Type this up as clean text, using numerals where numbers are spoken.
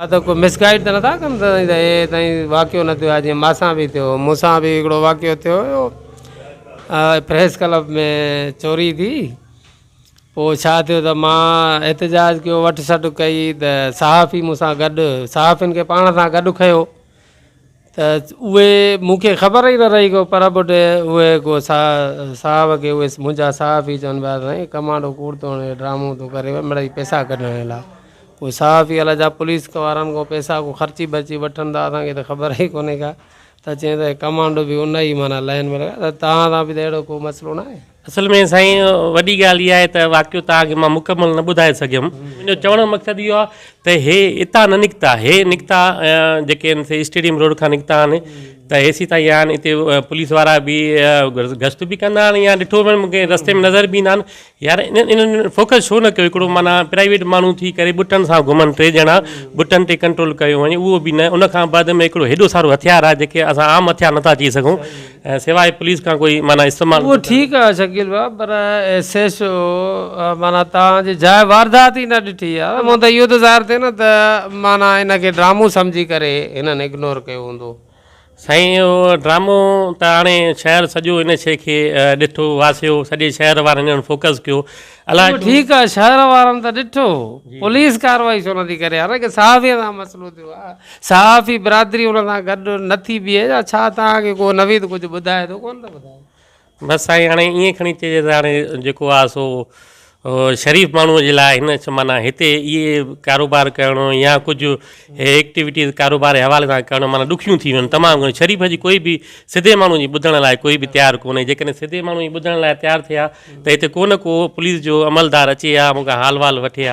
ها ته ڪو مس گائيڊ ته نٿا ڪن ته هي تائين واقعو نه ٿيو آهي جيئن مان سان به ٿيو هو مون سان به هڪڙو واقعو ٿيو هيو پريس ڪلب ۾ چوري ٿي پوء ڇا ٿيو ته مان احتجاج ڪيو وٺ سٽ ڪئي ته صحافي مون سان گڏ صحافين کي پاڻ سان گڏ کنيو ته اهي مون کي خبر ئي نه رهي ڪو پر پٽ اهي ڪو صاحب کي اهي منهنجا صحافي چون پيا سائين ڪمانڊو ڪوڙ ٿو هڻي ڊرامو ٿو ڪري مڙئي پئسا ڪڍڻ لاء پوء صحافي الائي جا پوليس وارن کان پئسا ڪو خرچي برچي وٺن ٿا اسان کي ته خبر ئي ڪونهي ڪا ته چين ته ڪمانڊو به ان ئي معنيٰ لائن ۾ لڳا ته توهان سان به ته اهڙو ڪو مسئلو نه آهي. اصل ۾ سائين وڏي ڳالهه اها آهي ته واقعو توهان کي مان مڪمل نه ٻڌائي سگهيم. منهنجو چوڻ جو مقصد اهو آهي ته هي اتان نه نڪتا هي نڪتا جيڪي آهن سي اسٽيڊيم روڊ کان نڪتا آهن ته هيسي تائين آيا آهن اتي پوليس وارا به گشت به ڪندا آهن يا ڏٺو وڃي مونکي رستي ۾ نظر به ايندا آهن يار انهن انهن فوڪس ڇو نه ڪيو هڪڙو معنيٰ پرائيويٽ ماڻهو ٿي ڪري ٻٽن سان گهمن ٽي ڄڻا ٻٽن تي ڪنٽرول ڪيو وڃي اهو به نه ان کان بعد ۾ هڪڙو هيڏو سارو هٿيار آهي جيڪي اسان عام هٿيار نٿا چئي سگهون ۽ سواء پوليس کان ڪوئي معنيٰ استعمال اهو ٺيڪ آهي شڪيل ڀاء پر ايس ايڇ او معنيٰ توهان جي جاء واردات ئي نه ڏٺي آهي مون ته اهو ته ظاهر ٿئي نه ته معنيٰ ان کي ڊرامو سمجهي ڪري هنن اگنور ڪيو هوندو. سائين اهو ڊرامو ته هاڻي شهر سڄو ان شيء کي ڏٺو واسيو سڄي شهر وارن انهن فوڪس ڪيو الاء اهو ٺيڪ آهي شهر وارن ته ڏٺو پوليس ڪارروائي ڇو نٿي ڪري حالانڪه صحافين سان مسئلو ٿيو آهي صحافي برادري ان سان گڏ نٿي بيهي يا ڇا توهان کي ڪو نويد ڪجهه ٻڌائي ٿو ڪونه ٿو ٻڌائي. بس سائين هاڻي ائين کڻي چئجي ته هاڻي جيڪو آهي سو شريف ماڻهو جي لاء هن معنيٰ هتي اهي ڪاروبار ڪرڻو يا ڪجهه هي ايڪٽيوٽيز ڪاروبار جي حوالي سان ڪرڻ معنيٰ ڏکيون ٿي ويون تمام گهڻيون شريف جي ڪوئي به سڌي ماڻهو جي ٻڌڻ لاء ڪوئي به تيار ڪونهي جيڪڏهن سڌي ماڻهو جي ٻڌڻ لاء تيار ٿئي ها ته هتي ڪو نه ڪو پوليس جو عملدار اچي ها مون کان حال وال وٺي ها.